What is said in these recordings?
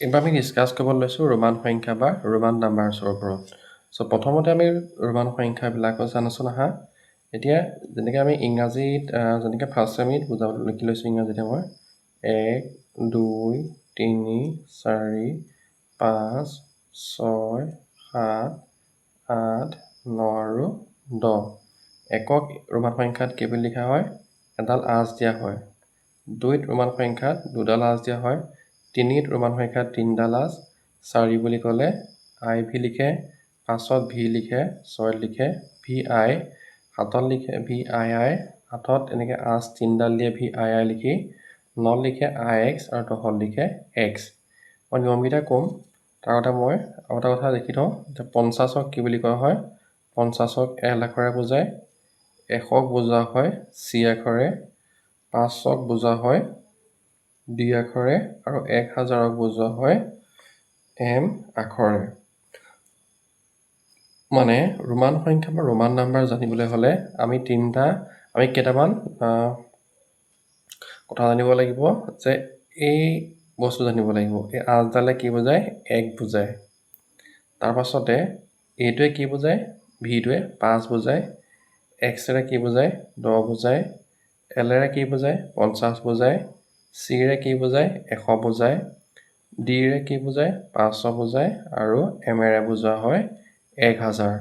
এইবাৰ আমি ডিছকাছ কৰিব লৈছোঁ ৰোমান সংখ্যা বা ৰোমান নাম্বাৰছৰ ওপৰত। চ' প্ৰথমতে আমি ৰোমান সংখ্যাবিলাক জানোচোন আহা। এতিয়া যেনেকৈ আমি ইংৰাজীত, যেনেকৈ ফাৰ্ষ্ট আমিত বুজাব লিখি লৈছোঁ ইংৰাজীতে মই 1, 2, 3, 4, 5, 6, 7, 8, 9 আৰু 10। একক ৰোমান সংখ্যাত কি বুলি লিখা হয়? এডাল আঁচ দিয়া হয়। দুইত ৰোমান সংখ্যাত দুডাল আঁচ দিয়া হয়। তিনিত ৰোমান সংখ্যাত তিনিডাল আঁচ। চাৰি বুলি ক'লে আই ভি লিখে, পাঁচত ভি লিখে, ছয়ত লিখে ভি আই, সাতত লিখে ভি আই আই, আঠত এনেকৈ আঁচ তিনিডাল দিয়ে ভি আই আই লিখি, নত লিখে আই এক্স আৰু দহত লিখে এক্স। মই নিয়মকেইটা ক'ম, তাৰ আগতে মই আৰু এটা কথা লিখি থওঁ যে 50ক কি বুলি কোৱা হয়? 50ক এল আখৰে বুজায়, 100ক বুজোৱা হয় চি আখৰে, 5ক বুজোৱা হয় ডি আখৰে আৰু 1000ক বুজোৱা হয় এম আখৰে। মানে ৰোমান সংখ্যা বা ৰোমান নাম্বাৰ জানিবলৈ হ'লে আমি কেইটামান কথা জানিব লাগিব যে এই বস্তু জানিব লাগিব। এই আঁচডালে কি বুজায়? এক বুজায়। তাৰপাছতে এইটোৱে কি বুজায়? ভিটোৱে 5 বুজায়। এক্সেৰে কি বুজায়? 10 বুজায়। এলেৰে কি বুজায়? 50 বুজায়। চিৰে কি বুজায়? 100 বুজায়। ডিৰে কি বুজায়? 500 বুজায় আৰু এমেৰে বুজোৱা হয় 1000।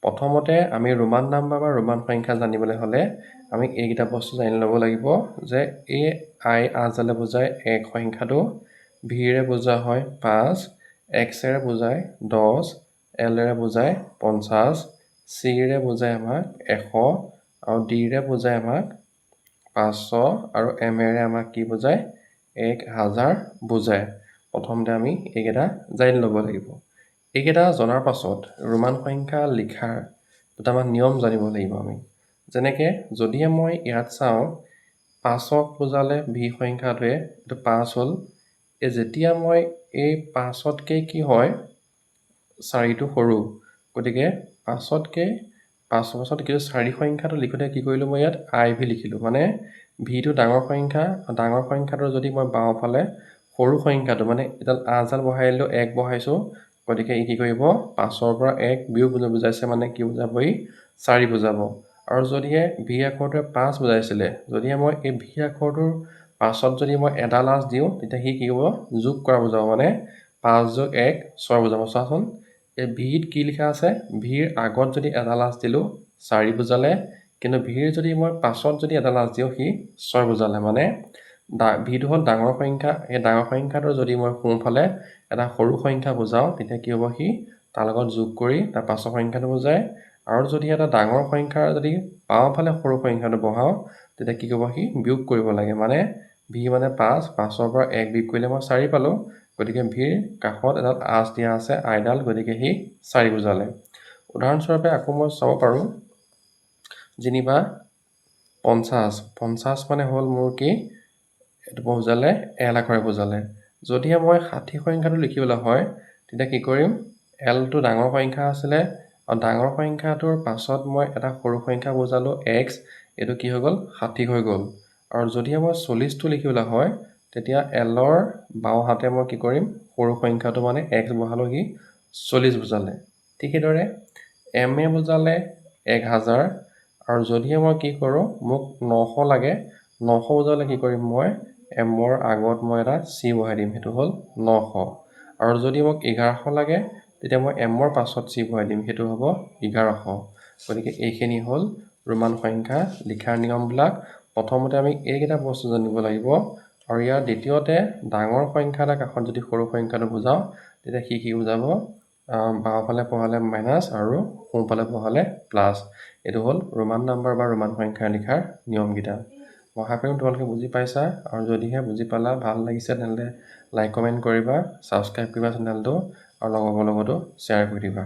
প্ৰথমতে আমি ৰোমান নাম্বাৰ বা ৰোমান সংখ্যা জানিবলৈ হ'লে আমি এইকেইটা বস্তু জানি ল'ব লাগিব যে এই আই আঁচডালে বুজায় এক সংখ্যাটো, ভিৰে বুজোৱা হয় 5, এক্সেৰে বুজায় 10, এলেৰে বুজায় 50, চিৰে বুজায় আমাক 100 আৰু ডিৰে বুজায় আমাক 500 আৰু এমেৰে আমাক কি বুজায়? 1000 বুজায়। প্ৰথমতে আমি এইকেইটা জানি ল'ব লাগিব। এইকেইটা জনাৰ পাছত ৰোমান সংখ্যা লিখাৰ দুটামান নিয়ম জানিব লাগিব আমি। যেনেকৈ যদিহে মই ইয়াত চাওঁ, 5ক বুজালে ভি সংখ্যাটোৱে, এইটো 5 হ'ল। এই যেতিয়া মই এই 5তকৈ কি হয়, চাৰিটো সৰু, গতিকে 5তকৈ 5ৰ পাছত কিন্তু চাৰি সংখ্যাটো লিখোঁতে কি কৰিলোঁ মই? ইয়াত আই ভি লিখিলোঁ। মানে ভিটো ডাঙৰ সংখ্যা, ডাঙৰ সংখ্যাটোৰ যদি মই বাওঁফালে সৰু সংখ্যাটো, মানে এডাল আঁচডাল বহাই দিলোঁ, এক বহাইছোঁ, গতিকে ই কি কৰিব? 5ৰ পৰা এক বিয়োগ বুজাইছে, মানে কি বুজাব ই? চাৰি বুজাব। আৰু যদিহে ভি আখৰটোৱে 5 বুজাইছিলে, যদিহে মই এই ভি আখৰটোৰ পাছত যদি মই এডাল আঁচ দিওঁ, তেতিয়া সি কি হ'ব? যোগ কৰা বুজাব, মানে 5 যোগ 1 6 বুজাব। চোৱাচোন, এই ভিত কি লিখা আছে? ভিৰ আগত যদি এডাল আঁচ দিলোঁ, চাৰি বুজালে, কিন্তু ভিৰ যদি মই পাছত যদি এডাল আঁচ দিওঁ, সি 6 বুজালে। মানে ভিটো হ'ল ডাঙৰ সংখ্যা, এই ডাঙৰ সংখ্যাটোৰ যদি মই সোঁফালে এটা সৰু সংখ্যা বুজাওঁ, তেতিয়া কি হ'ব? সি তাৰ লগত যোগ কৰি তাৰ পাছৰ সংখ্যাটো বুজায়। আৰু যদি এটা ডাঙৰ সংখ্যাৰ যদি বাওঁফালে সৰু সংখ্যাটো বহাওঁ, তেতিয়া কি ক'ব? সি বিয়োগ কৰিব লাগে। মানে ভি মানে 5, 5ৰ পৰা এক বিয়োগ কৰিলে মই চাৰি পালোঁ, গতিকে ভিৰ কাষত এডাল আঁচ দিয়া আছে আইডাল, গতিকে সি চাৰি বুজালে। উদাহৰণস্বৰূপে আকৌ মই চাব পাৰোঁ যেনিবা 50। 50 মানে হ'ল মোৰ কি? এইটো বুজালে এল আখৰে বুজালে। যদিহে মই 60 সংখ্যাটো লিখিবলৈ হয়, তেতিয়া কি কৰিম? এলটো ডাঙৰ সংখ্যা আছিলে আৰু ডাঙৰ সংখ্যাটোৰ পাছত মই এটা সৰু সংখ্যা বুজালোঁ এক্স, এইটো কি হৈ গ'ল? 60 হৈ গ'ল। আৰু যদিহে মই 40টো লিখিবলৈ হয়, তেতিয়া এলৰ বাওঁহাতে মই কি কৰিম? সৰু সংখ্যাটো মানে এক্স বহালোঁ, সি 40 বুজালে। ঠিক সেইদৰে এম এ বুজালে 1000। আৰু যদিহে মই কি কৰোঁ, মোক 900 লাগে, 900 বুজালে কি কৰিম? মই এমৰ আগত মই এটা চি বহাই দিম, সেইটো হ'ল 900। আৰু যদি মোক 1100 লাগে, তেতিয়া মই এমৰ পাছত চি বহাই দিম, সেইটো হ'ব 1100। গতিকে এইখিনি হ'ল ৰোমান সংখ্যা লিখাৰ নিয়মবিলাক। প্ৰথমতে আমি এইকেইটা বস্তু জানিব লাগিব আৰু ইয়াৰ দ্বিতীয়তে ডাঙৰ সংখ্যা এটা কাষত যদি সৰু সংখ্যাটো বুজাওঁ, তেতিয়া সি কি বুজাব? বাওঁফালে বহালে মাইনাছ আৰু সোঁফালে বহালে প্লাছ। এইটো হ'ল ৰোমান নাম্বাৰ বা ৰোমান সংখ্যা লিখাৰ নিয়মকেইটা। মই আশা কৰিম তোমালোকে বুজি পাইছা আৰু যদিহে বুজি পালা, ভাল লাগিছে, তেনেহ'লে লাইক কমেণ্ট কৰিবা, ছাবস্ক্ৰাইব কৰিবা চেনেলটো আৰু লগৰবোৰৰ লগতো শ্বেয়াৰ কৰি দিবা।